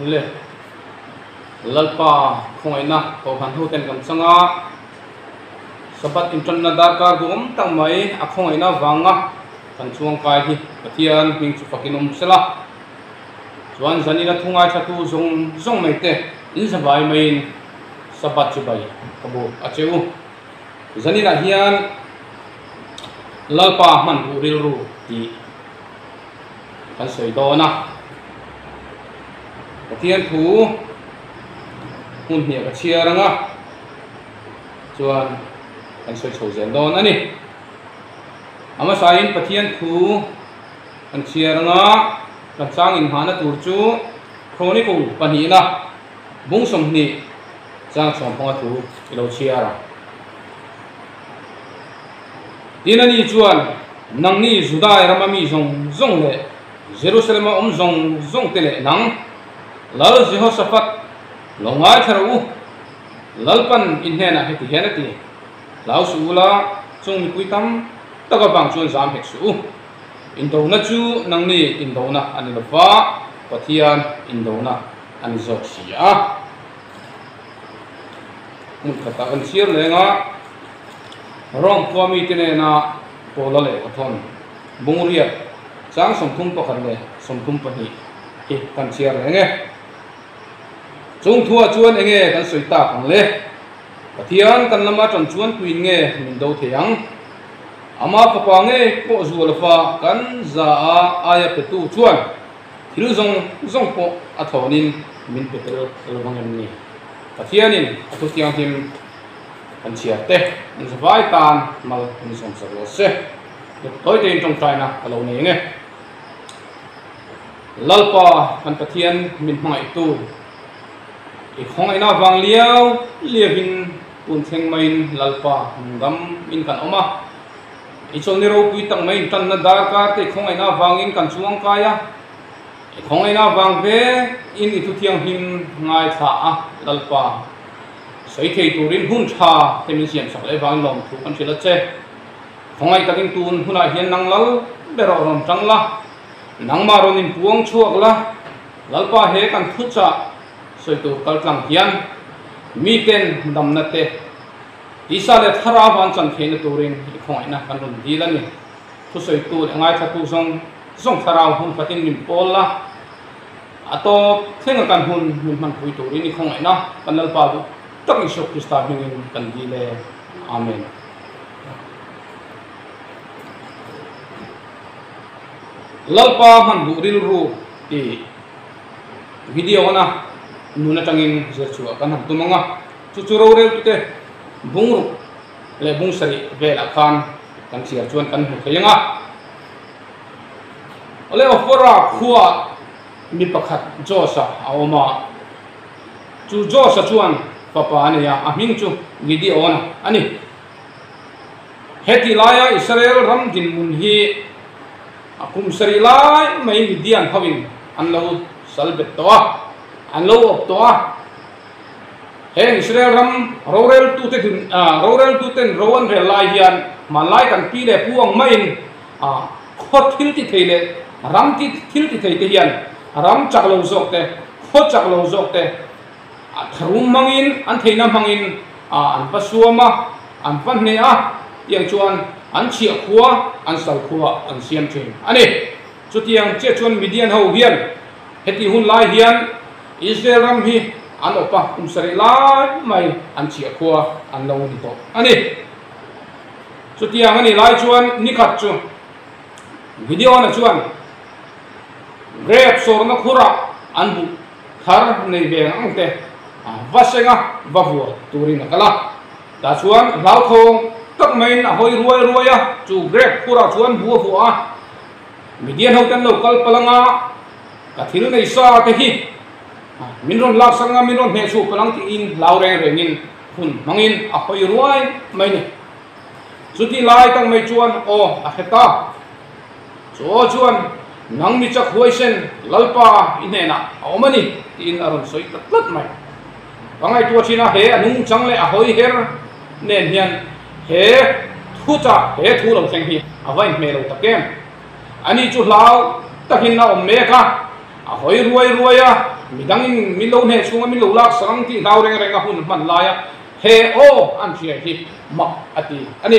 Le Lalpa khawngaihna kohhran hoten kan chang a, Sabbath inṭanna darkar duhawm tak mai a khawngaihna vanga kan chuangkai hi Pathian hming chu fakin awm sela. Chuan zanina thu ngaithlatu zawng zawng mai te in zavai maiin Sabbath chu bai ka buk a che u. Zaninah hian Lalpa hman duh rilru tih kan sawi dawn a. Pathian thu hmun hniah ka chhiar ang a, chuan kan sawi chho zel dawn a ni. A hmasain Pathian thu kan chhiar ang a, kan chang inhahna tur chu Chronicle pahnihna bung 20 chang 15 thu i lo chhiar ang. Tin ani chuan, Nangni Judai rama mi zawng zawng leh Jerusalema awm zawng zawng te leh nang, Lal Jehoshaphat, lo ngaithla rawh u. Lalpan i hnenah heti hian a ti, Hlau suh ula, chung mipui tam tak avang chuan zam hek suh u. Indona chu nangni indona a ni lova, Pathian indona a ni zawk si a. Hmun khatah kan chhiar leng a, Rome khua mite nena Paula leh Pathawn bungriat chang 31 leh 32 hi kan chhiar leng e. Chung thuah chuan enge kan sawi tak ang le? Pathian kan lama tan chuan tuin nge min do thei ang? Ama fapa nge pawh zual fa kan za a aia petu chuan Thil zawng zawng pawh a thawnin min pe tel lo vang em ni? Pathianin a thu thianghlim kan chhiar te an zavai tan mal min sawmsak rawh se. Tawi tein tawngtaina ka lo nei ang e. Lalpa kan Pathian min hmangaihtu, i khawngaihna avang liau liauin tun thleng maiin Lalpa nungdam in kan awm a. I chawlhni ropui tak mai intanna darkar te i khawngaihna avangin kan chuangkai a, i khawngaihna avang ve in i thuthianghlim ngaithla a, Lalpa sawi thei turin hun tha te min siamsak leh vangin lawmthu kan hrilh a che. Khawngaih takin tun hunah hian nang lal ber ah rawn tang la, nangmah rawn inpuang chhuak la, Lalpa he kan thuchah sawi tur kaltlang hian miten damna te, Tisa leh Thlarau an chan theihna turin i khawngaihna kan rawn dil a ni. Thusawitu leh ngaithlatu zawng zawng Thlarau hun khatin min pawl la, a tawp thlenga kan hun min hmanpui turin i khawngaihna kan Lalpa duh tak Isua Krista hmingin kan dil e. Amen. Lalpa hman duh rilru tih video na nun atangin zir chhuah kan han tum ang a. Chu chu roreltute bungruk leh bung sarih velah khan kan chhiar chuan kan hmu thei ang a. Awle Ophora khuaah mi pakhat Josh-a a awm a, chu Josh-a chuan fapa a nei a, a hming chu Gideon-a a ni. Heti laia Israel ram dinhmun hi a kum sarih lai mai Midian hoin an lo sal bet tawh a, an lo awp tawh a. Heng Israel ram roreltute dun roreltuten ro an rel lai hian hmanlai kan pi leh pu ang maiin khaw thil ti thei leh ram ti thil ti thei te hian ram chak lo zawk te, khaw chak lo zawk te tharum hmangin an theihna hmangin an va suam a, an va hneh a, tiang chuan an chhiah khua, an sal khua an siam thin a ni. Chutiang chiah chuan Midian ho hian Heti hun lai hian Israel ram hi an awp a, kum sarih lai mai an chhiah khua an lo ni tawh a ni. Chutiang a nih lai chuan nikhat chu Gideon-a chuan grep sawrna khurah an buh thar nei ve ang te va seng a, va vua turin a kal a. Tah chuan hlauthawng tak maiin a hawi ruai ruai a, chu grep khurah chuan buh a vuah a. Midian ho ten lo kal palh anga ka thil nei sa te hi min rawn lak sak anga min rawn hneh chhuh palh ang tiin hlau reng rengin hun hmangin a hawi ruai mai ni. Chuti lai tak mai chuan aw a hre ta. Chu aw chuan nang mi chak huaisen Lalpa i hnenah a awm a ni tiin a rawn sawi tlat tlat mai. Ka ngaihtuah thin a he a nungchang leh a hawi her nen hian he thuchah he thu lo thleng hi a va inhmeh lo tak em? Ani chu hlau takin a awm mek a, a hawi ruai ruai a. Midangin min lo hneh chhunga min lo lak sak ang tih hlau reng reng a hun hman laia he aw an hria hi mak a ti a ni.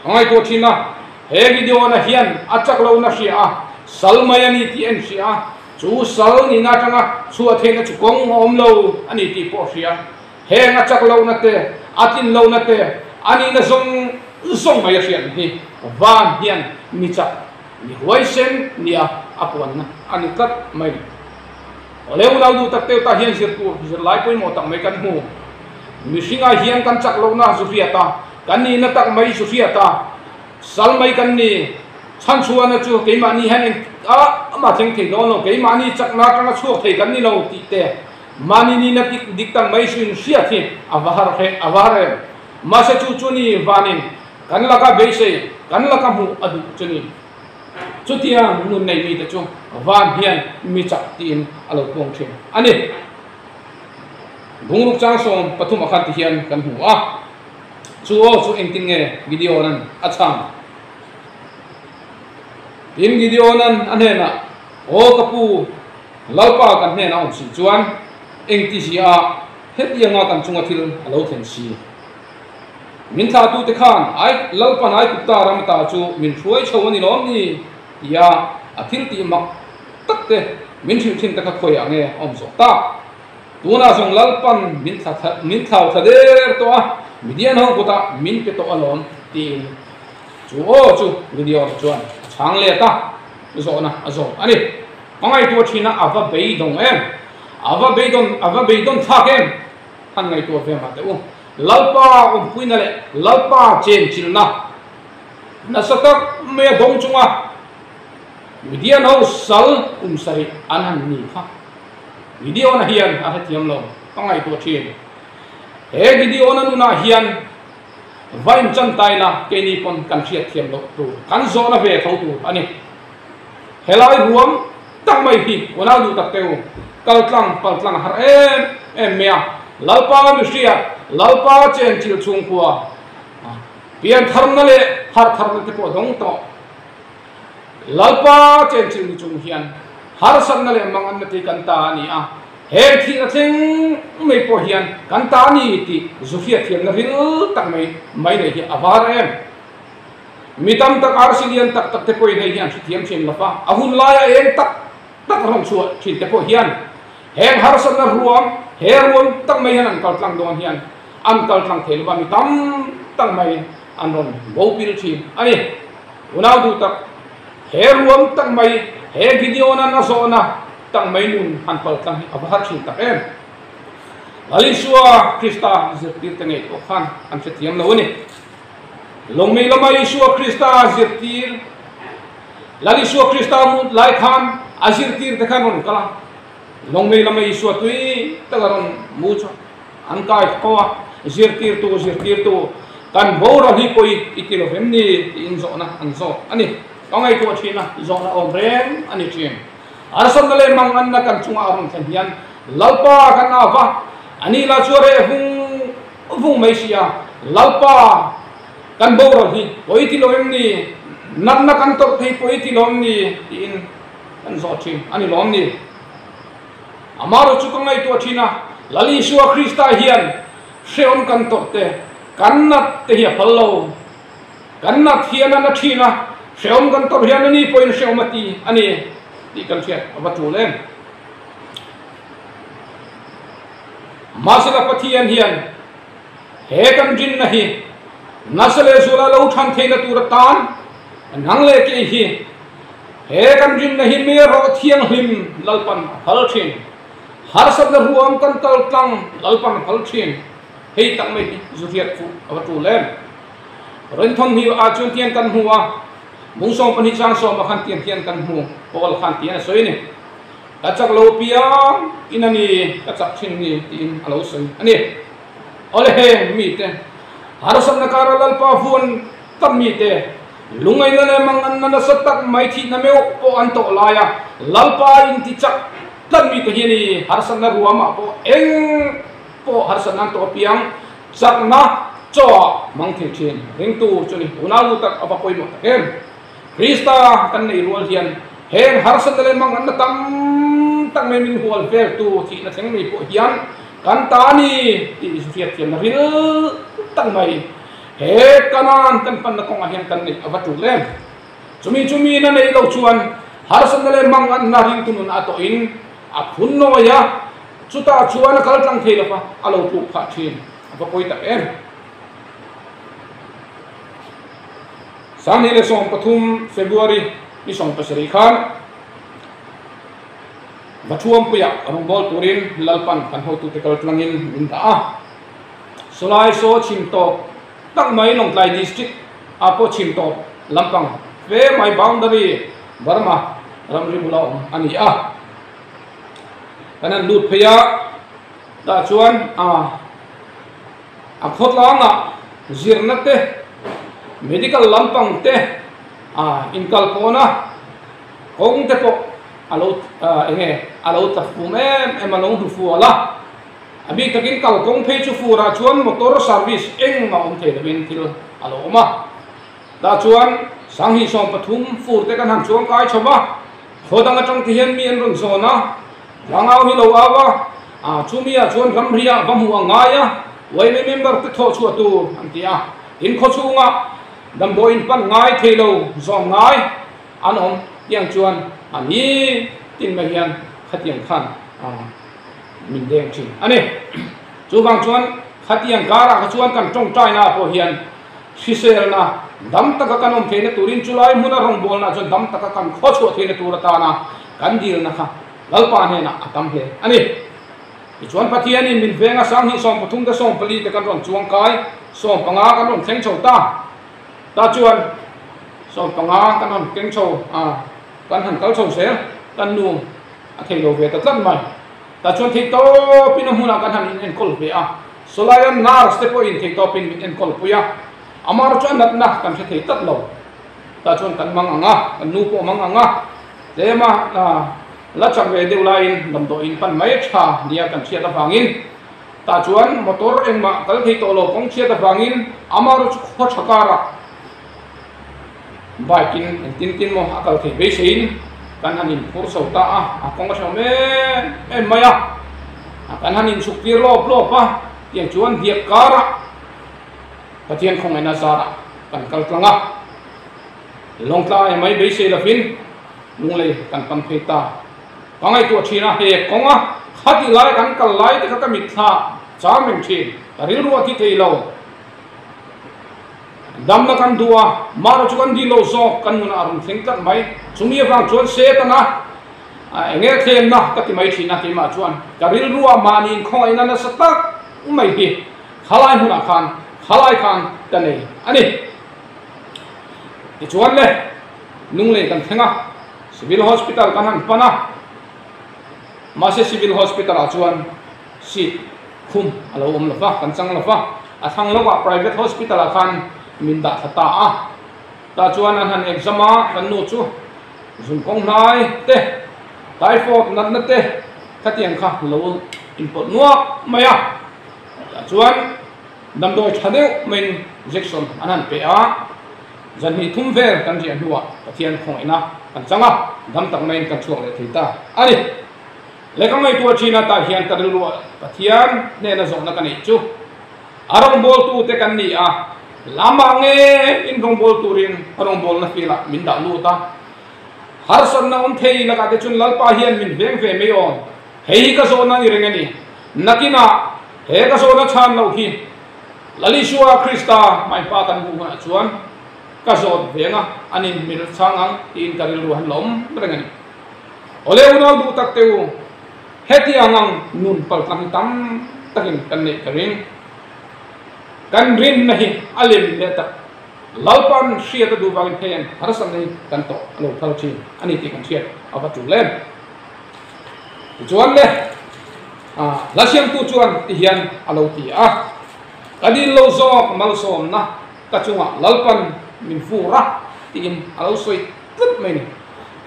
Ka ngaihtuah thin a, he Gideon-a hian a chak lohna hria a, sal mai a ni tih en hria a, chu sal nihna atanga chhuah theihna chu kawng a awm lo a ni tih pawh a hria. Heng a chak lohna te, a tlin lohna te, a nihna zawng zawng mai a hriat hi van hian mi chak, mi huaisen nia a puanna a ni tlat mai. Awle unau duh tak teuh tah hian zir tur zirlai pawimawh tak mai kan hmu. Mihringah hian kan chak lohna zu hriat a, kan nihna tak mai zu hriat a, sal mai kan ni. Chhanchhuahna chu keimahni hian eng a mah thleng thei dawn lo, keimahni chakna atanga chhuak thei kan ni lo tih te, mahni nihna dik dik tak mai chu inhriat hi a va har hle, a va har em. Mahse chu chu ni vanin kan laka beisei, kan laka hmuh a duh chu ni. Chutiang nun nei mite chu van hian mi chak tiin a lo puang thin a ni. Bungruk chang 13 a khan ti hian kan hmu a, chu aw chu engtin nge Gideon-a'n a chhang? Tin, Gideon-a'n a hnenah, Aw ka pu, Lalpa kan hnenah awm si chuan engti zia hetianga kan chunga thil a lo thlen si? Min thlahtute khan ai Lalpan Aigupta ram ta chu min hruai chho a ni lawm ni? tia a thil tih mak tak te min hrilh thin te kha khawiah nge a awm zawh tak? Tunah zawng Lalpan min thla min thlau thla der tawh a, Midian ho kutah min pe tawh alawm tiin chu aw chu Gideon chuan a chhang let a, zawhna a zawt a ni. Ka ngaihtuah thin a, a va beidawng em? A va beidawn a va beidawn thlak em? Han ngaihtuah ve mah teh u. Lalpa awmpuina leh Lalpa chenchilhna nasa tak mai a dawng chunga Midian ho sal kum sarih an han ni kha Gideon-a hian a hrethiam lo, ka ngaihtuah thin. He Gideon-a nunah hian va inchantaina keini pawn kan hriatthiam loh tur, kan zawhna ve tho tur a ni. Helai ruam tak mai hi unau duh tak teu, kal tlang pal tlang a har em em mai a, Lalpa mihriat, Lalpa chenchilh chhungkhua, pian tharna leh harh tharna te pawh dawng tawh. Lalpa chenchilh ni chung hian harsatna leh manganna te kan ta a ni a, heng thihna thleng mai pawh hian kan ta a ni tih zu hriatthiamna ril tak mai mai nei hi a var em. Mi tam tak arsi lian tak tak te pawhin hei hi an hrethiam thin lo va, a hun laia eng tak tak rawn chhuah thin te pawh hian heng harsatna ruam, he ruam tak mai hian an kal tlang dawn hian an kal tlang thei lo va, mi tam tak mai an rawn bo pil thin a ni. Unau duh tak, he ruam tak mai, he Gideon-a'n a zawhna tak mai nun han pal tlang hi a va har thin tak em! Lal Isua Krista zirtirte ngei pawh khan an hrethiam lo a ni. Lawngmei lama Isua Krista a zirtir, Lal Isua Krista mut lai khan a zirtir te khan rawn kal a, Lawngmei lama Isua tui taka rawn mu chu an kai tho a, Zirtirtu, zirtirtu, kan boral hi pawi i ti lo vem ni? tiin zawhna an zawt a ni. Ka ngaihtuah thin a, zawhna awm reng a ni thin. Harsatna leh manganna kan chungah a rawn thlen hian Lalpa kan au va, a ni lah chu a reh vung vung mai si a, Lalpa, kan boral hi pawi ti lo em ni? Natna kan tawrh thei pawi ti lo em ni? tiin kan zawh thin a ni lawm ni? Amaherawhchu chu ka ngaihtuah thin a, Lal Isua Krista hian hrehawm kan tawrh te, kan nat te hi a phal lo. Kan nat hian a na thin a, hrehawm kan tawrh hian a ni pawhin hrehawm a ti a ni tih kan hriat a va tul em? Mahsela Pathian hian he kan rinna hi nasa leh zuala lo than theihna tur atan nang leh kei hi he kan rinna hi mi rawh thianghlim Lalpan a phal thin. Harsatna ruam kan kal tlang Lalpan a phal thin. Hei tak mai hi zu hriat fuh a va tul em. Rinthawm hi ah chuan tiang kan hmu a, Mung 12 chang 10 ah khan tiang hian kan hmu, Paul khan tiang a sawi a ni. Ka chak lo piang in a ni, ka chak thin ni tiin a lo sawi a ni. Awle heng mite, harsatna kara Lalpa vuan tak mite, lungaina leh manganna nasa tak mai thihna meuh pawh an tawh lai a, Lalpa in ti chak tlat mite hi a ni, harsatna ruamah pawh eng pawh harsatna an tawh piang chakna chaw ah hmang thei thin ringtu chu ni. Unau lu tak a va pawimawh tak em! Krista kan neih rual hian heng harsatna leh manganna tam tak mai min hual vel tu thihna thleng mai pawh hian kan ta a ni tih hriatthiamna ril tak mai he Kanaan kan panna kawngah hian kan neih a va tul em. Chumi chu mi na neih loh chuan harsatna leh manganna ringtu nun a tawhin a phun nawi a, chutah chuan a kal tlang thei lova a lo tluk phah thin. A va pawi tak em! 2013 February ni 17 khan Vathuampuia rawngbâwl turin Lalpan kan hotute kal tlangin min dah a. Sawlai saw chhim tawp tak mai Lawngtlai District ah pawh chhim tawp lampang fe mai boundary Burma ramri bula awm a ni a. Kan han lut phei a, tah chuan a khawtlangah zirna te, medical lampang te inkal pawna kawng te pawh a lo eng nge a lo tla fum em em a lo hnu fual a. A bik takin kalkawng phei chu furah chuan motor service engmah awm thei lovin thil a lo awm a. Tah chuan 2013 fur te kan han chuang kai chho va, khaw dang atang te hian mi an rawn zawn a, tlangau hi lo au a, a chumi ah chuan ramriah va hmuh a ngai a, yma member te thawh chhuah tur an ti a, tin khaw chhungah damdawi in pan ngai thei lo zawn ngai an awm tiang chuan a ni tin mai hian khatiang khan a. min deng thin a ni. Chuvang chuan khatiang karah kha chuan kan tawngtaina ah pawh hian hriselna dam taka kan awm theihna turin chulai hmuna rawngbawlna chuan dam taka kan khawchhuah theihna tur atana kan dilna kha Lalpa hnenah a tam hle a ni. Tichuan Pathianin min venga 2013 te 14 te kan rawn chuangkai 15 kan rawn thleng chho ta. Ta chuan 15 kan rawn keng chho a kan han kal chho zel kan nu A thei lo ve ta tlat mai. Tah chuan thei tawpin a hmunah kan han inenkawl ve a, sawlaia nurse te pawhin thei tawpin min enkawl pui a, amah chu a natna kan hre thei tlat lo. Tah chuan kan mang ang a, kan nu pawh a mang ang a, tlema la chak ve deuh laiin damdawiin pan mai tha nia kan hriat avangin tah chuan motor engmah kal thei tawh lo kawng chhiat avangin amah chu khaw tha karah Bike in engtin tin maw a kal thei beiseiin kan han inphur chho ta a, a kawng a hrehawm em em mai a, kan han inchhuk tir lawp lawp a, tiang chuan diak karah Pathian khawngaihna zarah kan kal tlang a, Lawngtlai mai beisei lovin Lunglei kan pan phei ta. Ka ngaihtuah thin a, he kawnga khati lai kan kal lai te kha ka mitthla cham reng thin, ka rilru a thi thei lo. Damna kan duh a, mahna chu kan dil lo zawk kan nunah a rawn thleng tlat mai. Chumi avang chuan Setana eng nge thlemna ka ti mai thin a, keimah chuan ka rilruah mahni inkhawngaihna nasa tak mai hi khalai hmunah khan khalai khan ka nei a ni. Tichuan le, Lunglei kan thleng a, Civil Hospital kan han pan a, mahse Civil Hospital ah chuan seat khum a lo awm lo va, kan chang lo va, a thlang lawkah private hospital ah khan min dah thla ta a, tah chuan an han exam a, kan nu chu zun kawng hnai te, typhoid natna te khatiang kha lo inpawlh nuak mai a, tah chuan damdawi tha deuh maiin injection an han pe a, zan hnih thum vel kan riah hnuah Pathian khawngaihna kan chang a, dam tak maiin kan chhuak leh thei ta a ni. Lehkha ngaihtuah thin atah hian ka rilruah Pathian hnena zawhna ka neih chu a rawngbawltute kan ni a, lamah nge in rawngbâwl turin a rawngbâwlna filah min dah lut a, harsatna awm thei lakah te chuan Lalpa hian min veng ve mai awn, hei hi ka zawhna ni reng a ni, nakinah he ka zawhna chhan loh hi Lal Isua Krista hmaipa kan hmuh hunah chuan ka zawt veng a, an inhmil chang ang tiin ka rilru han la awm reng a ni. Awle unau duh tak te u, hetiang ang nun paltlang hi tam takin kan neih ka ring. Kan rinna hi a lem leh tak. Lalpan hriat a duh vangin hei an harsatna hi kan tawh a lo phal thin a ni tih kan hriat a va tul em. Tichuan le, hla siamtu chuan ti hian a lo ti a, Ka dil lo zawk malsawmna ka chungah Lalpan min fur a tiin a lo sawi tlat mai ni.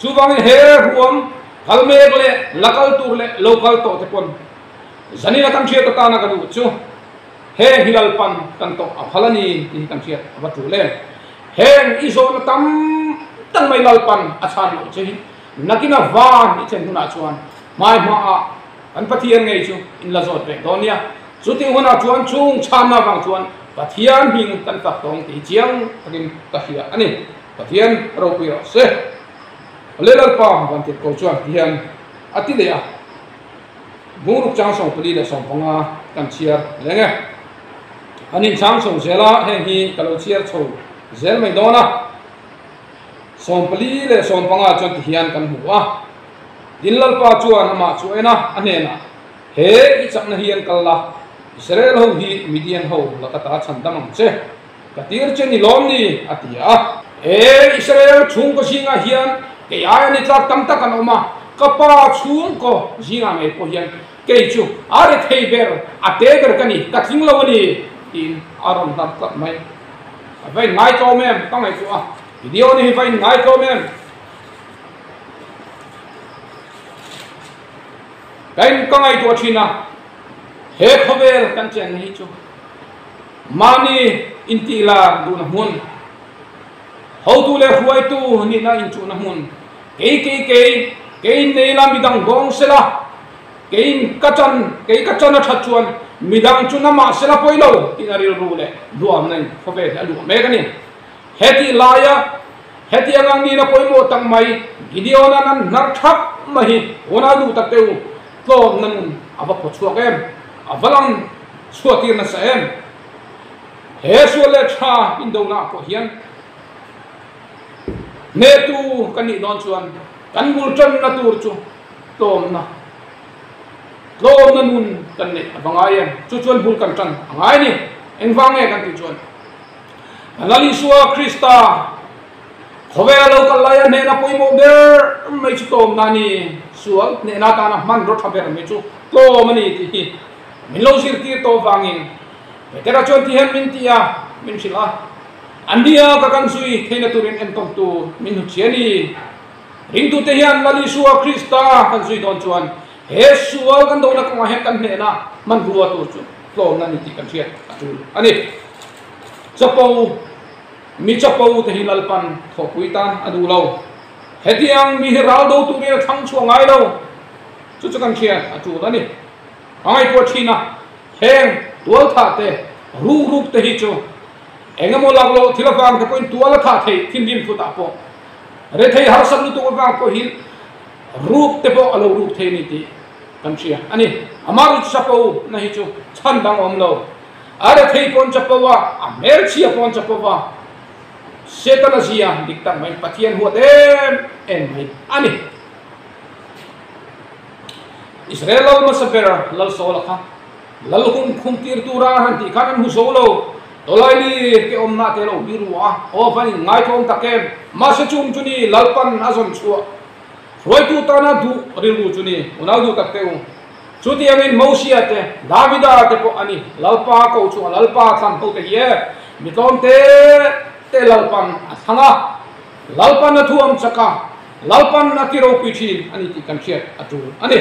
Chuvangin he ruam kal mek leh la kal tur leh lo kal tawh te pawn zanina kan hriat atana ka duh chu heng hi Lalpan kan tawh a phal a ni tih hi kan hriat a va tul em. Heng i zawhna tam tak mai Lalpan a chhan loh che hi nakina van i thlen hunah chuan Hmai hmaah kan Pathian ngei chu in la zawt vek dawn nia. Chutih hunah chuan chung chhanna vang chuan Pathian hming kan fak tawng tih chiang takin ka hria a ni. Pathian ropui rawh se. Awle Lalpa Vantirhko chuan ti hian a ti leh a, Bungruk chang 44 15 kan chhiar leng e. An inchhang chho zel a, heng hi ka lo chhiar chho zel mai dawn a. 44 chuan ti hian kan hmu a, Tin Lalpa chuan amah chu en a, a hnenah, He i chakna hian kal la, Israel ho hi Midian ho laka ta chhan dam ang che, ka tir che ni lawm ni, a ti a. He Israel chhungkaw zingah hian kei aia ni tlak tam tak an awm a, ka pa chhungkaw zingah ngei pawh hian kei chu a ri thei ber, a te ber ka ni, ka tling lo a ni, tiin a rawn hnar tlat mai. A va inngai tlawm em? Ka ngaihtuah a, Gideon-i hi va inngai tlawm em? Ka in ka ngaihtuah thin a, he khawvel kan chenna hi chu mahni intih lar duhna hmun, hotu leh hruaitu nihna inchuhna hmun, kei kei kei, kei in nei la midang dawng sela, kei in ka chan, kei ka chan a that chuan midang chu na mah sela pawi lo tihna rilru leh duamna in khawvel hi a luah mek a ni. Hetih laia hetiang ang nihna pawimawh tak mai Gideon-a nan hnar thap mai hi unau duh tak teh u, tlawmna nun a va phaw chhuak em? A va lang chhuahtir nasa em? He sual leh tha indona pawh hian hnehtu kan nih dawn chuan kan bul tanna tur chu tlawmna, tlawmna nun kan neih a va ngai em? Chu chuan bul kan tan a ngai a ni. Engvang nge kan tih chuan? Lal Isua Krista, khawvela lo kal laia hnehna pawimawh ber mai chu tlawmna a ni. Sual hnehna atana hmanraw tha ber mai chu tlawm a ni tih hi min lo zirtir tawh vangin Petera chuan ti hian min ti a, min hrilh a, A nia ka kan zui theihna turin entawn tur min hnuchhi a ni. Ringtute hian Lal Isua Krista kan zui dawn chuan he sual kan dona kawngah hian kan hnehna hmanrua tur chu tlawmna a ni tih kan hriat a tul a ni. Chapo, Mi chapo te hi Lalpan thawhpui tan a duh lo. Hetiang mi hi ral do turin a thlang chhuah ngai lo. Chu chu kan hriat a tul a ni. A ngaihtuah thin a, heng tualthah te, rukruk te hi chu eng emaw lak loh thil avang te pawhin tual a thah theih thinrim thutah pawh rethei harsat lutuk avang pawhin ruk te pawh a lo ruk thei a ni tih kan hria a ni. Amah chapo na hi chu chhan dang a awm lo. A rethei pawn chapo a, a hmelchhia pawn chapo a, Setana zia dik tak mai Pathian huat em em mai a ni. Israel lal hmasa ber Lal Saula kha Lal hum khum tir tura han tih khan an hmu zo lo. Tawlai lir ke awmna te lo biru a, aw van in ngaitlawm tak em. Mahse chung chu ni Lalpan a zawn chhuah hruaitu tana duh rilru chu ni unau duh tak teh u. Chutiangin Mosia te, Davida te pawh a ni. Lalpa ko chu a Lalpa thlan ho te hi e, mi tlawm te te Lalpan a thlang a, Lalpan a thuam chak a, Lalpan a ti ropui thin a ni tih kan hriat a tul a ni.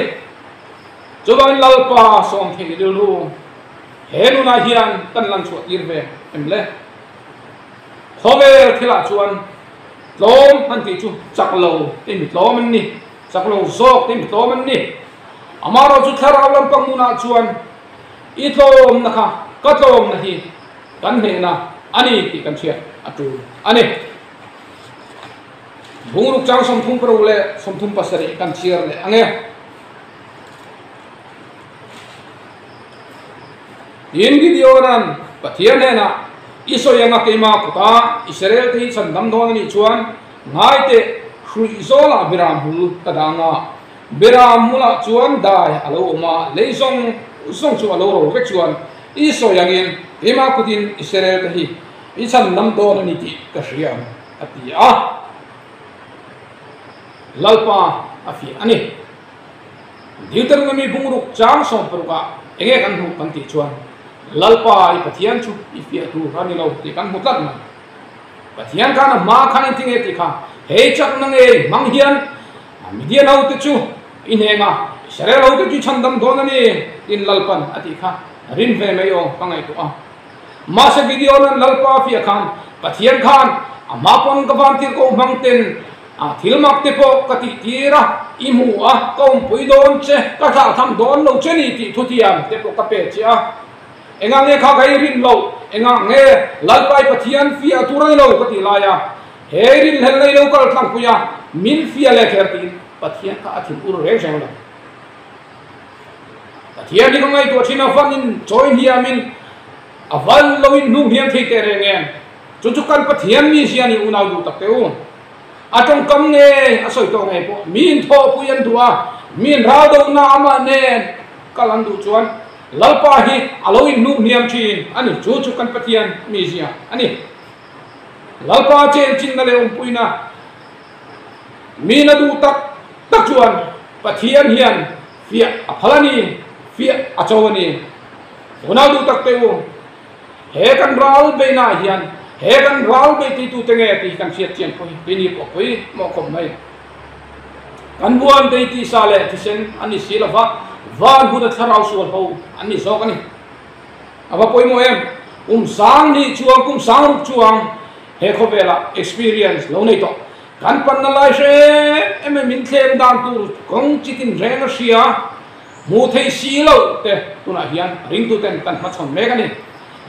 Chuvangin Lalpa sawm theih rilru he nunah hian kan lan chhuah tir ve em le? Khawvel thilah chuan tlawm han tih chu chak lo te mi tlawm an ni, chak lo zawk te mi tlawm an ni. Amaherawh chu thlarau lampang nunah chuan i tlawmna kha ka tlawmna hi kan hnehna a ni tih kan hriat a tul a ni. Bungruk chang 36 leh 37 kan chhiar leh ang e. Tin, Gideona'n Pathian hnenah, I sawi anga keimah kutah Israel te hi chhan dam dawn a nih chuan ngai teh hruih zawlah biram hul ka dang a, Beram hmulah chuan dai a lo awm a, lei zawng zawng chu a lo ro vek chuan i sawi angin keimah kutin Israel te hi i chhan dam dawn a ni tih ka hria ang, a ti a. Lalpa a fiah a ni. Deuteronomy bungruk chang 16 ah enge kan hmuh kan tih chuan Lalpa i Pathian chu i fiah tur a ni lo tih kan hmu tlat mai. Pathian khan a hma khan engtin nge tih kha hei chakna ngei hmang hian Midian hote chu i hneng a, Israel hote chu i chhandam dawn a ni, tiin Lalpan a tih kha rin ve mai aw ka ngaihtuah a. Mahse Gideon-a'n Lalpa fiah khan Pathian khan a hma pawn ka van tir ko hmang ten a thil mak te pawh ka tih tir a, I hmu a, ka awmpui dawn che, ka thlahtham dawn lo che ni tih thutiam te pawh ka pe che a. Engah nge kha ka i rin loh? Engah nge Lalpai Pathian fiah tur a ni lo ka tih lai a, he rinhlelh nei lo kal tlangpui a, min fiah leh kher tiin Pathian kha a thin ur reng reng lo. Pathian hi ka ngaihtuah thin a, vanin chawi hniamin a val loin hnung hniam thei teh reng em? Chu chu kan Pathian mi zia ni unau duh tak teh u. A tawngkam nge a sawi tawh ngei pawh miin thawhpui an duh a, miin ral dohna amah nen kal an duh chuan Lalpa hi a lo inhnuk hniam thin a ni. Chu chu kan Pathian mi zia a ni. Lalpa chenchinna leh awmpuina miin a duh tak tak chuan Pathian hian fiah a phal a ni, fiah a cho a ni. Unau duh tak teh u. He kan ral beihnaah hian he kan ral beih titute nge tih hi kan hriat chian pawh hi keini pawh pui mawh khawp mai. Kan buan tei tisa leh thisen an ni si lova, van huna thlarau sual ho an ni zawk a ni. A va pawimawh em? Kum sang nih chuang, kum sang ruk chuang he khawvelah experience lo nei tawh. Kan panna lai hre em em min thlem dan tur kawng chitin reng a hria. Hmuh theih si loh te tunah hian ringtuten kan hmachhawn mek a ni.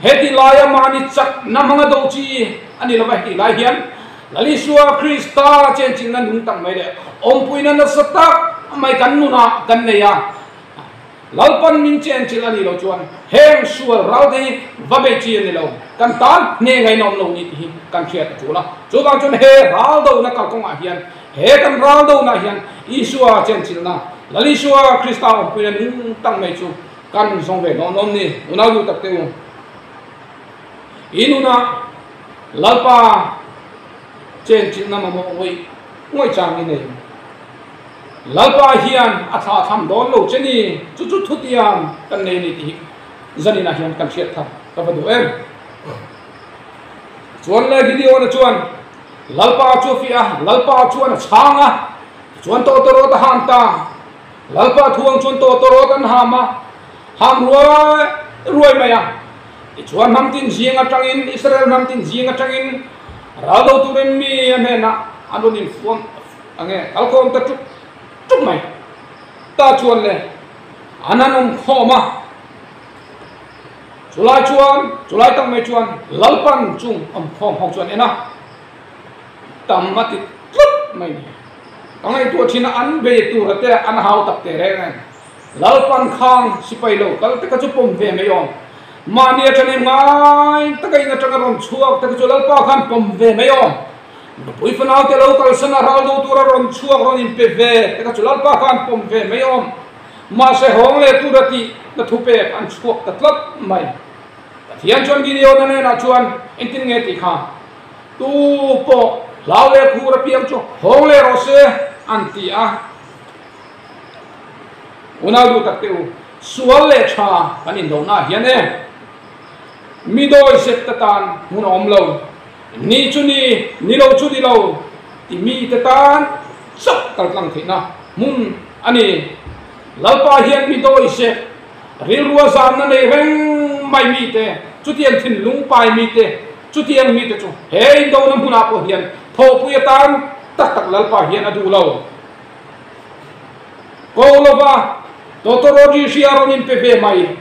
Heti laia mahni chakna hmanga do chi a ni lova hetih lai hian Lal Isua Krista chenchinna nung tak mai leh awmpuina nasa tak mai kan nunah kan nei a. Lalpan min chenchilh a nih loh chuan heng sual ral te hi va bei chi a ni lo. Kan tan hne ngainawm lo ni tih hi kan hriat a tul a. Chuvang chuan he ral dona kalkawngah hian He kan ral dohna hian Isua chenchilhna, Lal Isua Krista awmpuina nung tak mai chu kan zawng ve dawn awm ni, unau duh tak te u. I nunah Lalpa chenchilhna mamawh ngawih ngawih chang i nei. Lalpa hian a thlah tham dawn lo che ni, chu chu thutiam kan nei ni tih hi zaninah hian kan hriat thar ka va duh em. Chuan le Gideon-a chuan Lalpa chu a fiah a, Lalpa chuan a chhang a, tichuan tawtawrawt a ham ta. Lalpa thuang chuan tawtawrawt an ham a, ham ruai ruai mai a. Tichuan hnam tin zing atangin, Israel hnam tin zing atangin ral do turin mi a hnenah an rawn infuam ang e, kalkhawm ta tuk tuk mai. Ta chuan le, an han awm khawm a. Chulai chuan, chulai tak mai chuan Lalpan chung awmkhawm ho chuan en a, tam a ti tlat mai ni. Ka ngaihtuah thin a, an bei tur te an hau tak teh reng em. Lalpan khang sipai lo kal te kha chu pawm ve mai awm. Mahni atangin ngai taka in atanga rawn chhuak te kha chu Lalpa khan pawm ve mai awm. Nupui fanau te lo kalsan a ral do tura rawn chhuak rawn inpe ve te kha chu Lalpa khan pawm ve mai awm. Mahse hawng leh tur a tih na thupek an chhuak ta tlat mai. Pathian chuan Gideon-a hnenah chuan engtin nge tih kha tu pawh hlau leh khur apiang chu hawng leh rawh se an ti a. Unau duh tak teh u, sual leh tha kan indohnaah hian e mi dawi zet te tan hmun a awm lo, ni chu ni, ni lo chu ni lo ti mi te tan chauh kaltlang theihna hmun a ni. Lalpa hian mi dawi se, rilrua zanna nei reng mai mite, chutiang thinlung pai mite, chutiang mite chu he indona hmunah pawh hian thawhpui atan tak tak Lalpa hian a duh lo. Ko lova tawtawrawt hria rawn inpe ve mai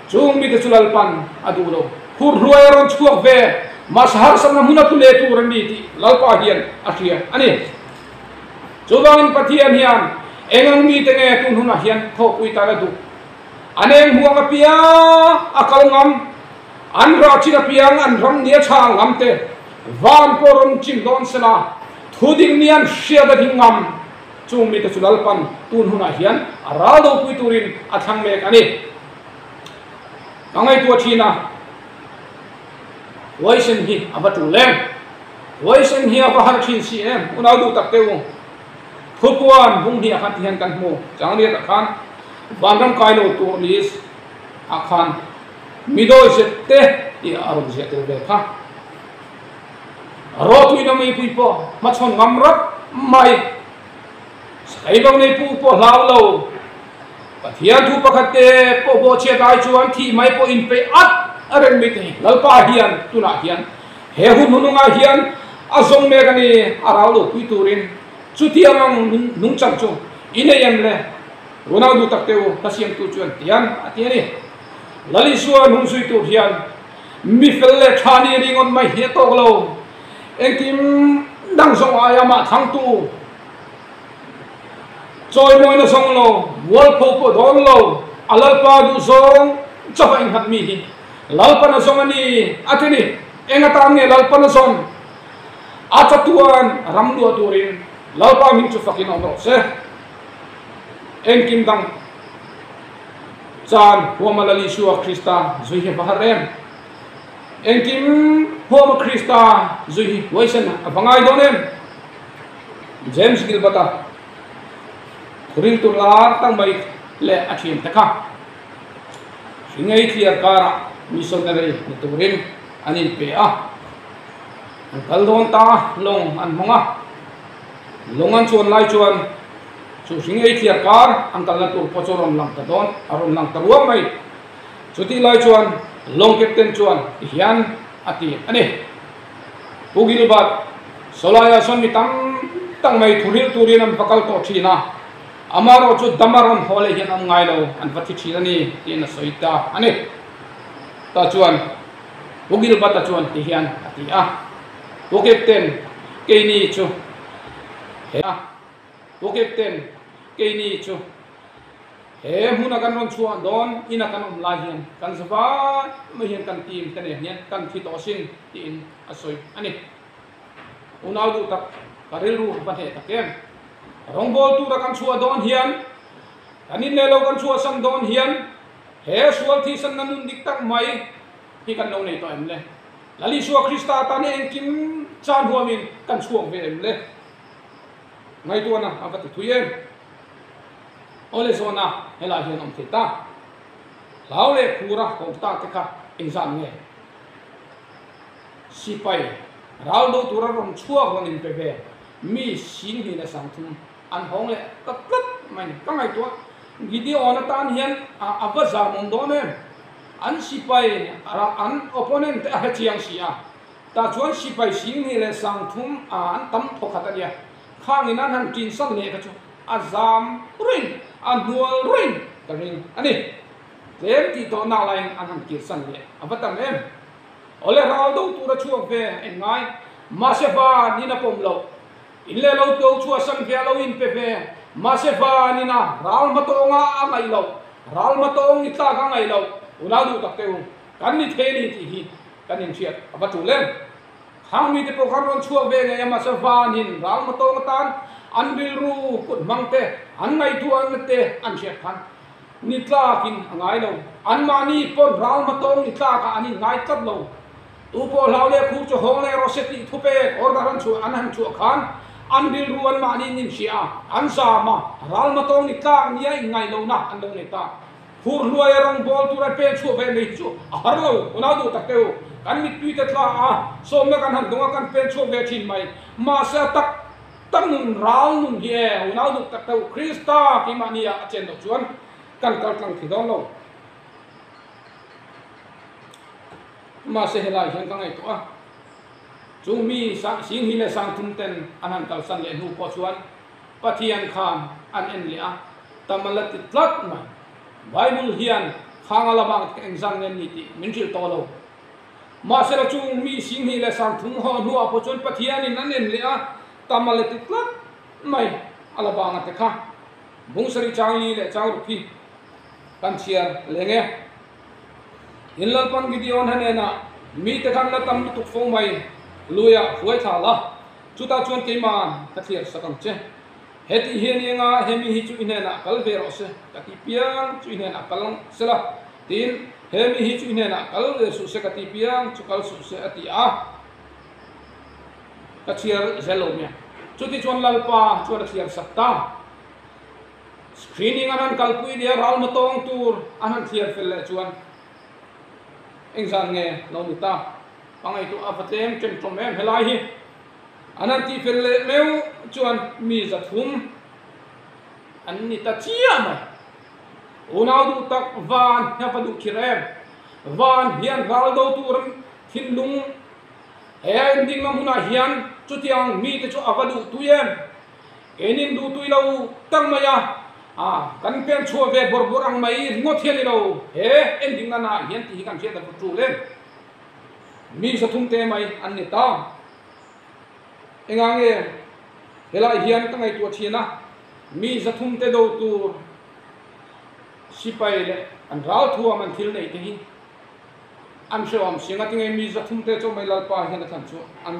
chung mite chu Lalpan a duh lo. Khur hluai a rawn chhuak ve, mahse harsatna hmun a tlu leh tur a ni tih Lalpa hian a hria a ni. Chuvangin Pathian hian eng ang mite nge tun hunah hian thawhpui tan a duh? An eng huang apiang a kal ngam, an rah chin apiang an ram nia chhang ngam te, van pawh rawn chim dawn sela, thu ding nia an hriat a ding ngam. Chung mite chu Lalpan tun hunah hian a ral dopui turin a thlang mek a ni. Ka ngaihtuah thin a, huaisen hi a va tul em? Huaisen hi a va har thin si em? Unau duh tak teh u. Thupuan bung hnih ah khan ti hian kan hmu. Changriat ah khan vanram kai lo tur list ah khan mi dawi zet te tih a rawn ziah tel ve kha. Rawtuina mipui pawh hmachhawn ngam rat mai. Sakeibang nei pu pawh hlau lo. Pathian thu pakhat te pawh bawhchhiat ai chuan thih mai pawh inpeih at a reng mai thei. Lalpa hian tunah hian he hun hunungah hian a zawng mek a ni, a rau lo pui turin. Chutiang ang nungchang chu i nei em le? Unau duh tak teh u, ka siamtu chuan tian a ti a ni. Lal Isua hnung zui tur hian mi fel leh tha ni ringawt mai hi a tawk lo. Engkim dang zawng aia mah thlangtu chawimawina zawng lo, mualpho pawh dawn lo, a Lalpa duh zawng chauha innghat mi hi Lalpan a zawng a ni a ti ni. Eng atan nge Lalpan a zawn? A chatuan ram luah turin Lalpa hming chu fakin awm rawh se. Engkim dang chan huama Lal Isua Krista zui hi va har em? Engkim huama Krista zui hi huaisen a va ngai dawn em? James Gilbert-a thuril tur lar tak mai leh a thiam te kha hringei thliar karah missionary ni turin an inpe a. An kal dawn ta lawng an hmang a, lawng an chuan lai chuan chu hring ei thliar kar an kalna tur pawh chu a rawn lang ta dawn, a rawn lang ta ruam mai. Chutih lai chuan lawng captain chuan ti hian a ti a ni. Pu Gilbert, sawlaiah sawn mi tam tak mai thu hrilh turin an va kal tawh thin a, amaherawh chu dam a rawn haw leh hian an ngai lo, an va thi thin a ni tiin a sawi ta a ni. Tah chuan. Pu Gilbert-a chuan ti hian a ti a, Pu Captain, keini chu he a, Pu Captain, keini chu he hmuna kan rawn chhuah dawn ina kan awm lai hian kan zavai mai hian kan team te nen hian kan thi tawh asin tiin a sawi a ni. Unau duh tak, ka rilru va hneh tak em? Rawngbawl tura kan chhuah dawn hian, kan in leh lo kan chhuahsan dawn hian, He sual thisanna nun dik tak mai hi kan lo nei tawh em le? Lal Isua Krista tan hi engkim chan huamin kan chhuak ve em le? Ngaihtuahna a va ti thui em? Awle zawhna helai hian awm thei ta. Hlau leh phura hawng ta te kha engzat nge? Sipai ral do tura rawn chhuak rawn inpe ve mi 20 30 An hawng leh ta tlat mai ni. Ka ngaihtuah Gideon atan hian a va zam awm dawn em? An sipai an opponent te a hre chiang si a. Tah chuan sipai 20 30 an tam thawkhat a nia. Khangin an han ṭin san leh kha chu a zam ring, a hnual ring ka ring a ni. Tlem tih tawh nak laiin an han kir san leh a va tam em? Awle ral do tur a chhuak ve en ngai. Mahse van in a pawm loh. In leh lo to chu a san ve a lo in pe ve. Mahse van in a ral hma tawnga a ngaih loh, ral hma tawng ni tlak a ngaih loh, unau duh tak teh u, kan ni thei a ni tih hi kan inhriat a va tul em? Khang mite pawh khan rawn chhuak ve ngei a, mahse van in ral hma tawng atan an rilru kut hmang te, an ngaihtuahna te an hriat khan ni tlak in a ngai lo. Anmahni pawn ral hma tawng ni tlak ah an in ngai tlat lo. Tu pawh hlau leh khur chu hawng leh rawh se tih thu pek order an chhuah an han chhuah khan an rilru an mahni in inhria a, an zam a, ral matawng ni tlak nia inngaih lohna an lo nei ta. Khur hluai a rawngbawl tur an pen chhuah ve mai hi chu a har lo, unau duh tak teh u, kan mittui te tla a, sawmna kan han dawng a kan pen chhuak ve thin mai, mahse a tak tak nun ral nun hi e, unau duh tak teh u, Krista keimahni ah a chen loh chuan kan kal tlang thei dawn lo. Mahse helai hian ka ngaihtuah a, chung mi 20 leh 30 ten an han kalsan leh hnu pawh chuan Pathian khan an en leh a, tam a la ti tlat mai. Bible hian khang a la vang tak engzan nge ni tih min hrilh tawh lo. Mahse la chung mi 20 leh 30 haw hnuah pawh chuan Pathianin an en leh a, tam a la ti tlat mai a la vang a te kha. Bung sarih chang li leh chang ruk hi kan chhiar leng e. In Lalpan Gideon hnenah, Mite khan la tam lutuk fo mai, luiah hruai thla la, chutah chuan keima'n ka thliar sak ang che. Hetih hian i enga he mi hi chu i hnenah kal ve rawh se, ka ti piang chu i hnenah kal ang se la, tiin, He mi hi chu i hnenah kal ve suh se ka ti piang chu kal suh se, a ti a. Ka chhiar zel lo nia. Chutichuan Lalpa chuan a thliar sak ta. Screening an han kalpui nia ral matawng tur an han thliar fel leh chuan engzan nge lo ni ta? Ka ngaihtuah a va tlem ṭem ṭawm em helai hi. An han tih fel leh meuh chuan mi 300 an ni ta chiah mai. Unau duh tak van hi a va duh khir em? Van hian ral do tur thinlung he a ending na hmunah hian chutiang mite chu a va duh tui em? Keinin duhtui lo tak mai a, a kan pen chhuah ve bawrh bawrh ang mai ringawt hian i lo he ending na naah hian tih hi kan hriat a vut tul em? Mi 300 te mai an ni ta. Engah nge helai hian ka ngaihtuah thin a, mi 300 te do tur sipai leh an ralthuam an thil neih te hi an hrehawm si anga tinge mi 300 te chaw mai Lalpa hian a thlan chu an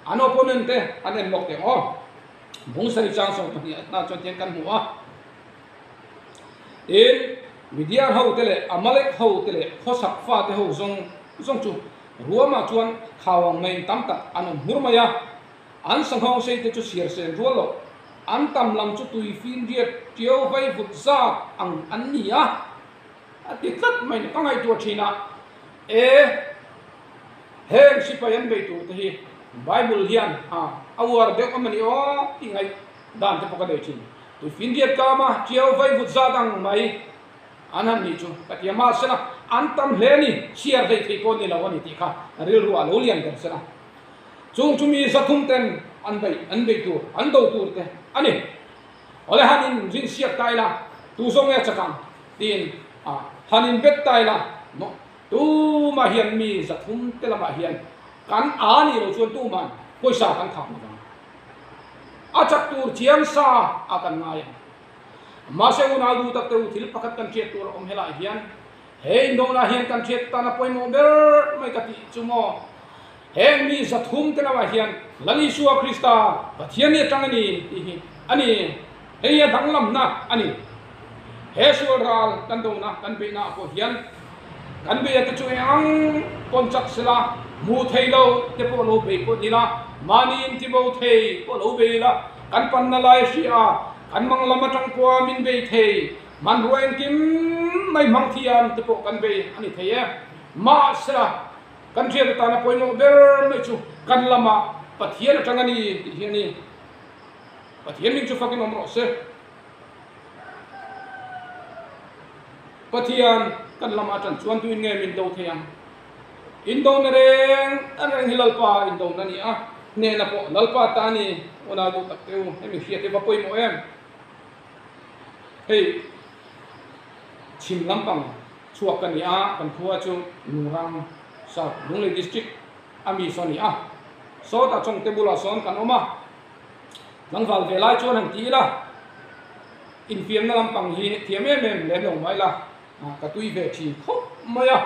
an opponent te an en lawk teh aw. Bung sarih chang 12 a hna chuan tiang kan hmu a. Tin, Midian ho te leh Amalek ho te leh khawsak fate ho zawng zawng chu ruamah chuan khau ang maiin tam tak an awm hmur mai a. An sanghawng sei te chu siar sen rual loh, an tam lam chu tui fin riat tiau vai vut zat ang an ni a, a ti tlat mai ni. Ka ngaihtuah thin a, e, heng sipai an bei tur te hi Bible hian a a uar deuh a mani aw tih ngaih dan te pawh ka nei thin. Tui fin riat kama tiau vai vut zat ang mai an han nih chu ka ti a, mahsela an tam hle a ni, chhiar hlei thei pawh ni lo a ni tih kha rilru ah lo lian ber sela. Chung chu mi 300 ten an beih an beih tur, an do tur te a ni. Awle han in rin siak ta ila, tu zawng nge chak ang tiin a han in bet ta ila, tumah hian mi 300 te lamah hian kan a nih loh chuan tuman pawisa kan khak lovang. A chak tur chiang sa a kan ngai ang. Mahse unau duh tak te u thil pakhat kan hriat tur a awm helai hian he indona hian kan hriat tan a pawimawh ber mai ka tih chu maw? Heng mi 300 te lamah hian Lal Isua Krista Pathian ni atang a ni tih hi a ni. Hei hi a danglamna a ni. He sual ral kan dona kan beihna ah pawh hian kan beia te chu eng ang pawn chak sela hmuh thei lo te pawh lo bei pawh ni la, mahni intibo thei pawh lo bei la, kan panna lai hria kan mang lam atang pawha min bei thei, hmanrua engkim mai hmang thiam te pawh kan bei a ni thei e. Mahsela kan hriat atana pawimawh ber mai chu kan lamah Pathian atang a ni tih hi a ni. Pathian min chu fakin awm rawh se. Pathian kan lamah tan chuan tuin nge min do thei ang? Indona reng reng hi Lalpa indona a ni a, hnehna pawh Lalpa ta a ni. Unau duh tak te u, hemi hriat hi va pawimawh em? Hei chhim lampang chhuak ka ni a, kan khua chu Lungrang South Lunglei District a mi saw a ni a. Sawtah Chawngte bulah sawn kan awm a. Tlangval ve lai chuan han ti ila, infiamna lampang hi thiam em em lem lo mai la, ka tui ve thin khawp mai a.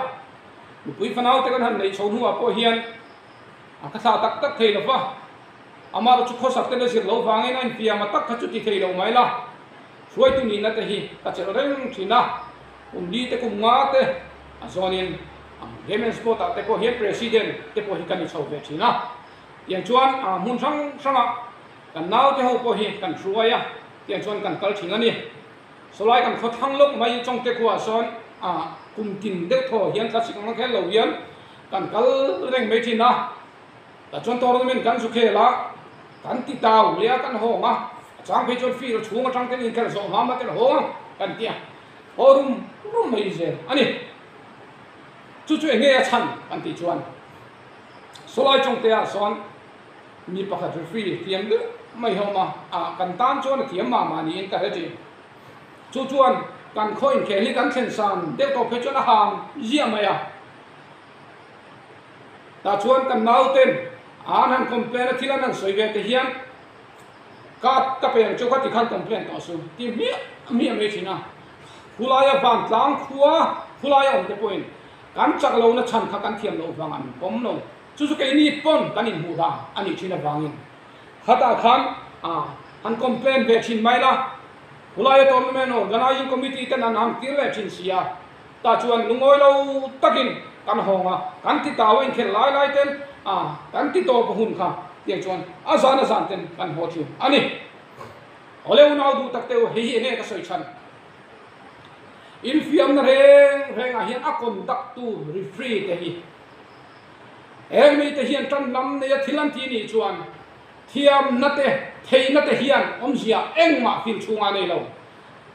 Nupui fanau te kan han neih chho hnuah pawh hian ka thlah tak tak thei lo va, amaherawh chu khawsak te la zir lo vangin a infiam a tak kha chu ti thei lo mai la. Hruaitu nihna te hi ka chelh reng thin a, kum li te kum nga te a zawnin Game and Sport ah te pawh hian President te pawh hi ka ni chho ve thin a. Tiang chuan hmun hrang hrangah kan naute ho pawh hi kan hruai a, tiang chuan kan kal thin a ni. Sawlai kan khaw thlang lawk mai Chawngte khuaah sawn kum tin deuh thaw hian thlasik ang a khel lo hian kan kal reng mai thin a. Tah chuan tournament kan zu khel a, kan ti tau leh a kan hawng a, a chang phei chuan field chhung atang ten inkhelh zawh hma hma ten hawng ang kan ti a, haw rum rum mai zel a ni. Chu chu eng nge a chhan kan tih chuan. Sawlai Chawngte-ah sawn mi pakhat referee thiam deuh mai ho awm a, ah kan tan chuan a thiam mah mah niin ka hre thin. Chu chuan kan khaw inkhel hi kan thlen san deuh tawh phei chuan a hang ziah mai a. Tah chuan kan nauten an han complain a, thil an han sawi ve te hian ka ka pe ang chu ka ti khan complain tawh su ti hmiah hmiah mai thin a. Khulaia vantlang khua khulaia awm te pawhin Kan chak lohna chhan kha kan thiam loh vang an pawm lo. Chu chu keini pawn kan inhmuh dan a nih thin avangin khatah khan han complain ve thin mai la. Khulaia tournament organizing committee ten an han tir leh thin si a, tah chuan lungawi lo takin kan hawng a, kan ti tau a inkhelh lai lai ten kan ti tawp hun kha tiang chuan a zan a zan ten kan haw thin a ni. Awle unau duh tak te u, hei hi enge ka sawi chhan? Infiamna reng rengah hian a conduct tu referee te hi heng mite hian tan lam neia thil an ti nih chuan thiamna te theihna te hian awmzia engmah fil chhungah nei lo.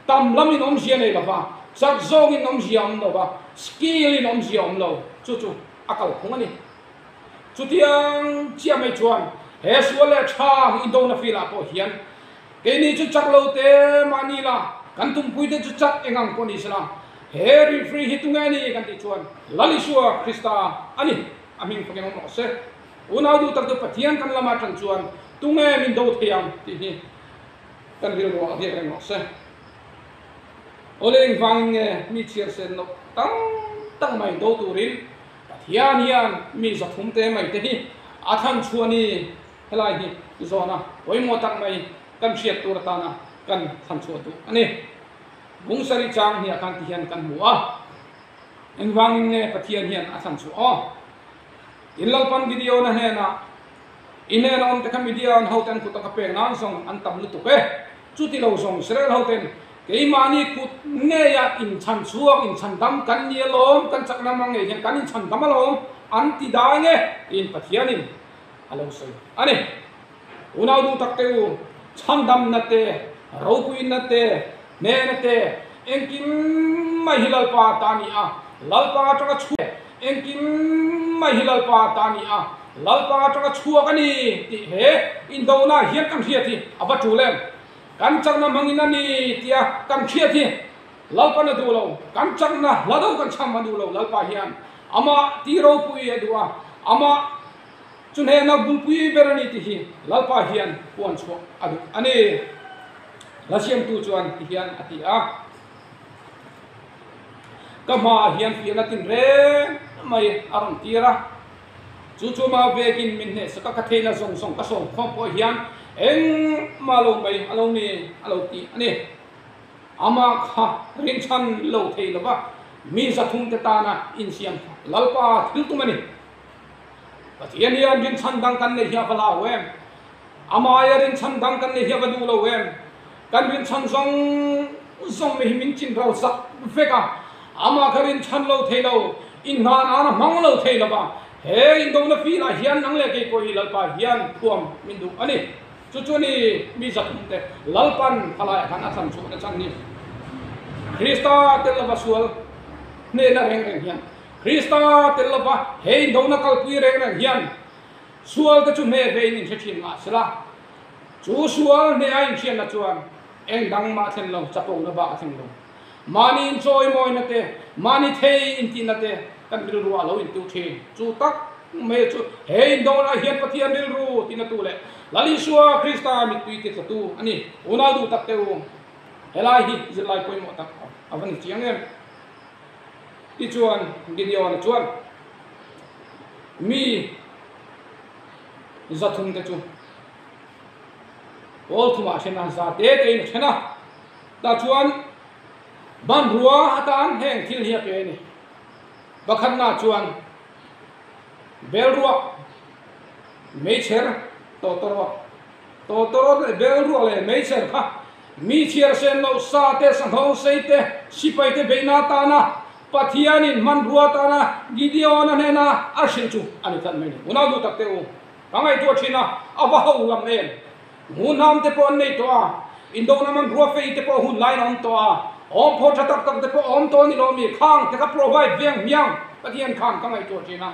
Tam lamin awmzia nei lova, chak zawngin awmzia awm lova, skill in awmzia awm lo chu chu a kalphung a ni. Chutiang chiah mai chuan he sual leh tha indona field ah pawh hian. Keini chu chak lo te mahni la, kan tumpui te chu chak eng ang pawh ni sela, he referee hi tunge ni kan tih chuan Lal Isua Krista a ni, a hming fakin awm rawh se. Unau duh tak chu Pathian kan lama tan chuan tunge min do thei ang tih hi kan rilruah riak reng rawh se. Awle engvangin nge mi chhiar sen loh tang tang mai do turin Pathian hian mi zathum te mai te hi a thlan chhuah ni? Helai hi zawna pawimawh tak mai kan hriat tur atana kan thlan chhuah duh a ni. Bungsari chang hniah khan ti hian kan hmu a, engvangin nge Pathian hian a thlan chhuah aw? Tin Lalpan Gideona hnenah, I hnena awm te kha Midian hote an kut a ka pek nan zawng an tam lutuk e. Chuti lo zawng Israel hoten keimahni kut ngeia inchhan chhuak, inchhan dam kan ni alawm, kan chakna hmang ngei hian kan inchhan dam alawm an ti dai nge tiin Pathianin a lo sawi a ni. Unau duh tak te u, chhandamna te, ropuina te, hnehna te, engkim mai hi Lalpa ta a ni a, Lalpa atanga chhuak engkim mai hi Lalpa ta a ni a, Lalpa atanga chhuak a ni tih he indona hian kan hriat hi a va tul em? Kan chakna hmangin a ni tia kan hriat hi Lalpan a duh lo, kan chakna hla deuh kan chham a duh lo, Lalpa hian amah ti ropui a duh a, amah chu hnehna bulpui ber a ni tih hi Lalpa hian puan chhuah a duh a ni. Hla siamtu chuan ti hian a ti a, Ka hmaah hian fiahna tinreng mai a rawn tir a, chu chu mah vekin min hnehsak a, ka theihna zawng zawng ka sawm khawm pawh hian engmah lo mai a lo ni a lo ti a ni. Amah kha rinchhan lo thei lova mi zathum te tana insiam kha Lalpa thil tum a ni. Pathian hian rinchhan dang kan neih hi a va lau em? Amaia rinchhan dang kan neih hi a va duh lo em? Kan rinchhan zawng zawng mai hi min chin ro zak vek a, amah kha rinchhan lo thei lo, inhna nan a hmang lo thei lova, he indona filah hian nang leh kei pawh hi Lalpa hian thuam min duh a ni. Chu chu ni mi zathum te Lalpan thalaiah khan a thlan chhuah na chan ni. Krista tel lova sual hnehna reng reng hian, Krista tel lova he indona kalpui reng reng hian sual te chu hneh ve in inhre thin mah sela, chu sual hneh a inhriatna chuan eng dang mah thlen lo, chapona bak a thleng lo. Mahni inchawimawina te, mahni thei intihna te kan rilru ah lo intuh thin. Chu tak mai chu he indona hian Pathian rilru tihna tu leh Lal Isua Krista mittui ti tlatu a ni. Unau duh tak te u, helai hi zirlai pawimawh tak a va ni chiang em? Tichuan Gideon-a chuan mi zathum te chu pawl thumah a then a, za te tein a then a. Tah chuan hmanrua atan heng thil hi a pe a ni. Pakhatna chuan bel ruak, meichher, tawtawrawt, tawtawrawt leh bel ruak leh meichher kha mi chhiar sen loh sa te, sanghawng sei te, sipai te beihna atana Pathianin hmanrua atana Gideon-a hnena a hrilh chu a ni tlat mai a ni. Unau duh tak teh u, ka ngaihtuah thin a, a va ho lam em? Hmuhnam te pawh an nei tawh a, indona hmanrua fei te pawh hun laiin a awm tawh a, awm phaw tha tak tak te pawh a awm tawh a ni lo mi, khang te kha provide veng hmiang Pathian khan ka ngaihtuah thin a.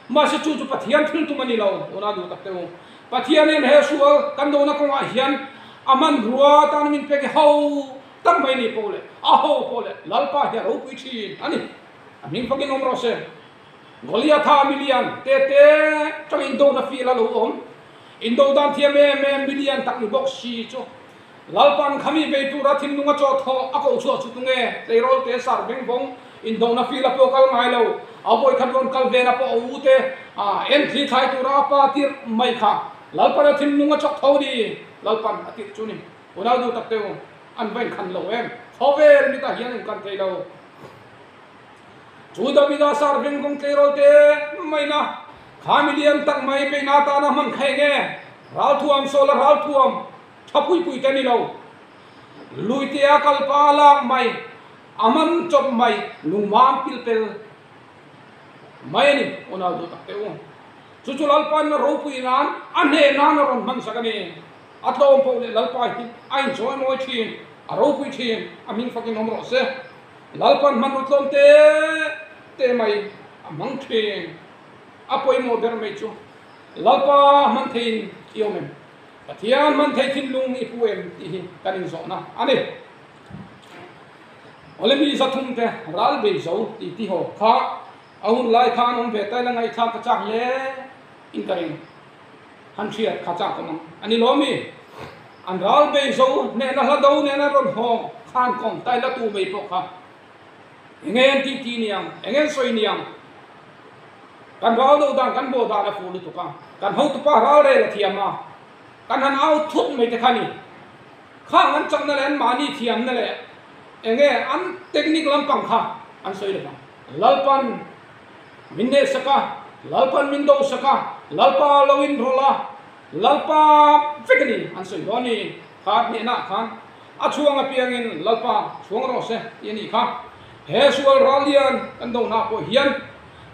Mahse chu chu Pathian thil tum a ni lo, tuna duh tak te u. Pathian hian he sual kan dona kawngah hian a hmanrua tan min pek ho tak mai ni pawh leh a ho pawh leh Lalpa hi a ropui thin a ni. A hming fakin awm rawh se. Goliatha milian te te tang indona field a lo awm. Indo dan thiam em em milian tak ni bawk si chu Lalpan khami bei tura thinlunga chaw thaw a koh chhuah chu tunge? Tleirawl te sar veng vawng indona field a pawh kal ngai lo. A vawikhat rawn kal vena pawh a u te en thli thlai tura a pa tirh mai kha Lalpan a thinlunga chawk tho ni Lalpan a tirh chu ni. Unau duh tak te u an va inkhan lo em? Khawvel mitah hian an kan thei lo. Chu Davida sar veng vawng tleirawl te maina kha milian tak mai beihna atana hman kha eng e? Ralthuam sawl a ralthuam tha pui pui te ni lo. Luitea kalpa lak mai, a man chawp mai, lungmam pil pel mai a ni, unau duh tak teh u. Chu chu Lalpain a ropui nan a hneh nan a rawn hman sak a ni. A tlawm poh leh Lalpa hi a inchawi mawi thin, a ropui thin, a hming fakin awm rawh se. Lalpan hmanraw tlawm te te mai a hmang thin. A pawimawh ber mai chu Lalpa hman theiin i awm em? Pathian hman thei thinlung i pu em tih hi kan inzawhna a ni. Awle mi 300 te ral bei zo tih ti haw kha a hun lai khan awm ve ta ila ngaihthlak ka chak hle in ka ring. Han hriat kha chak awm ang a ni lo mi? An ral bei zo hnehna hla do nena rawn haw khan kawng ta ila tu mai pawh kha enge an tih ti niang, enge an sawi niang? Kan ral do dan kan bawh dan a fuh lutuk a, kan hotupa ral rel a thiam a, kan han au thut mai te kha ni. Khang an chakna leh an mahni thiamna leh enge an technique lampang kha an sawi lo vang. Lalpan min nehsak a, Lalpan min dosak a, Lalpa lo inrawlh a, Lalpa vek a ni an sawi dawn ni. Kha hnehna khan a chhuang apiangin Lalpa chhuang rawh se tih a nih kha. He sual ral lian kan dohna pawh hian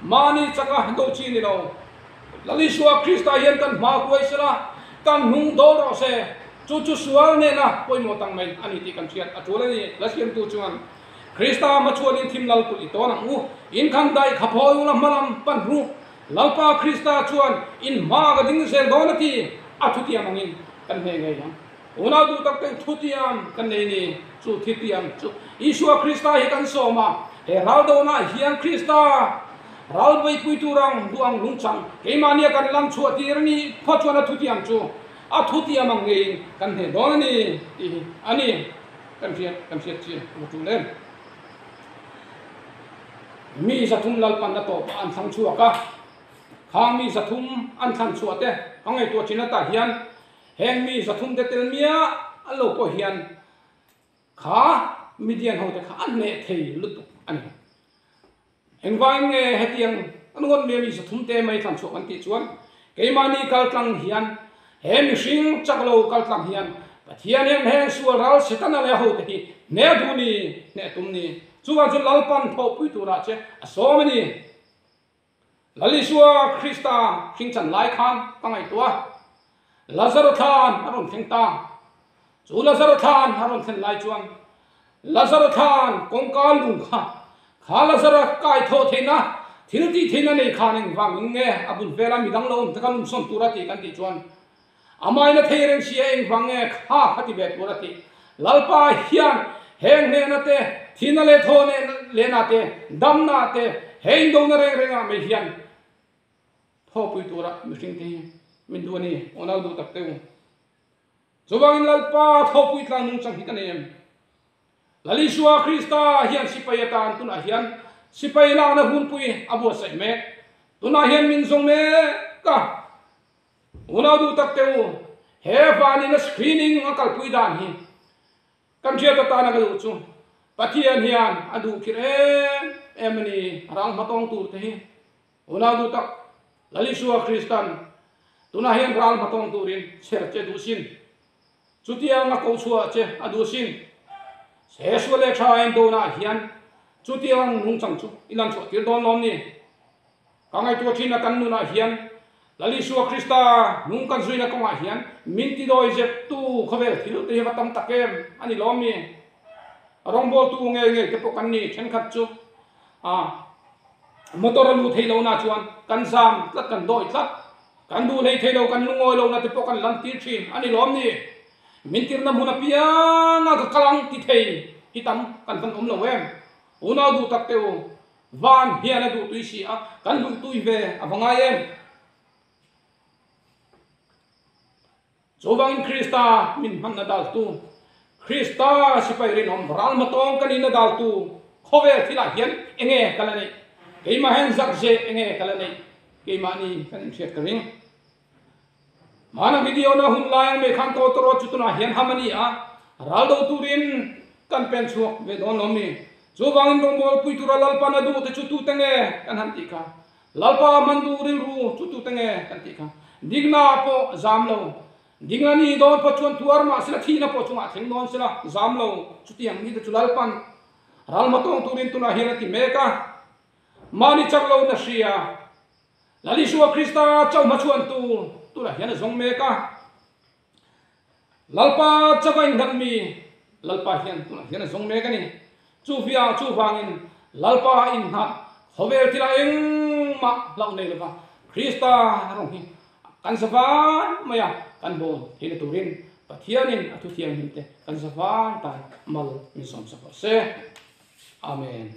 mahni chaka do chi ni lo. Lal Isua Krista hian kan hma kuai sela, kan hnung dawl rawh se. Chu chu sual nena pawimawh tak mai a ni tih kan hriat a tul a ni. La siamtu chuan Krista hmachhuanin thim lal kulh i tawn ang u. In khan daih kha phawi ula hmalam pan ru. Lalpa Krista chuan in hma ka ding zel dawn a ti. A thutiam angin kan hne ngei ang. Unau duh tak ten thutiam kan nei ni. Chu thitiam chu Isua Krista hi kan sawm a, he ral donaah hian Krista ral beipui tur ang duh ang lungchang keimahnia kan lam chhuah tir a nih phawt chuan a thutiam chu a thutiam ang ngeiin kan hne dawn a ni tih hi a ni. Kan hriat kan hriat chian a va tul em. Mi 300 Lalpan a tawpah an thlang chhuak a, khang mi 300 an thlan chhuah te ka ngaihtuah thin atah hian Heng mi 300 te tel miah an lo pawh hian kha Midian ho te kha a hneh thei lutuk a ni. Engvangin nge hetiang an ngawt mai a mi 300 te mai thlan chhuah kan tih chuan keimahni kal tlang hian he mihring chak lo kal tlang hian Pathian hian heng sual ral Setana leh a ho te hi hneh duh ni, hneh tum ni. Chuvang chu Lalpan thawhpui turah che a sawm a ni. Lal Isua Krista hringchan lai khan ka ngaihtuah a, Lazaro thlan a rawn thleng ta. Chu Lazaro thlan a rawn thlen lai chuan Lazaro thlan kawngka lung kha, kha Lazara kai thawh theihna, thil tih theihna nei khan engvangin nge a bul vela midang lo awm te kha lungsawn tur a tih kan tih chuan Amahin a thei reng sia engvang nge kha kha ti ve tur a tih. Lalpa hian heng hnehna te, thihna leh thaw lehna te, damna te, he indona reng rengah mai hian thawpui tura mihring te hi min duh a ni, aw nau duh tak teu. Chuvangin Lalpa thawpui tlang nungchang hi ka nei em? Lal Isua Krista hian sipai atan tunah hian sipai lakna hunpui a buatsaih mek. Tunah hian min zawng mek a. Unau duh tak te u, he vanin a screening a kalpui dan hi kan hriat atana ka duh chu Pathian hian a duh khir em em a ni, a rang hmatawng tur te hi. Unau duh tak, Lal Isua Kristan tunah hian ral hmatawng turin chher che duh sin, chutiang a ko chhuah che a duh sin. He sual leh tha indonah hian chutiang nungchang chu i lan chhuah tir dawn lawm ni? Ka ngaihtuah thin a kan nunah hian Lal Isua Krista nung kan zuina kawngah hian min tidawi zeptu khawvel thil te hi va tam tak em a ni lawm mi? Rawngbawltu ngei ngei te pawh kan ni thenkhat chu a motor a luh theih lohna chuan kan zam tlat kan dawi tlat kan duh hlei thei lo kan lungawi lohna te pawh kan lam tir thin a ni lawm ni? Min tirna hmun apianga ka kal ang ti thei hi tam kan van awm lo em? Unau duh tak te u. Van hian a duhtui si a, kan duhtui ve a va ngai em? Chuvangin Krista min hmanna daltu, Krista sipai rinawm ral hmatawng kan inna daltu khawvel thilah hian enge ka la neih? Keimah hian zak ze enge ka la neih? Keimahni kan inhriat ka ring. Hmana video na hun lai ang mai khan tawtawrawt chu tunah hian ham a ni a, ral do turin kan pen chhuak ve dawn lo mi? Chuvangin rawngbawl pui tura Lalpan a duh te chu tute nge kan han tih kha? Lalpa man duh rilru chu tute nge kan tih kha? Dikna pawh zam lo, dikna ni dawn pawh chuan tuar mah sela thihna pawh chungah thleng dawn sela zam lo, chutiang mi te chu Lalpan ral hmatawng turin tunah hian a ti mek a, mahni chak lo na hria. Lal Isua Krista chauh hmachhuan tur tunah hian a zawng mek a. Lalpa chauh a inhlat mi Lalpa hian tunah hian a zawng mek a ni. Chu via chuvangin Lalpa inhlat khawvel thila engmah hlauh nei lova Krista rawng hi kan zavai mai a kan bawn theihna turin Pathianin a thuthianghlimte kan zavai tan mal min sawmsak rawh se. Amen.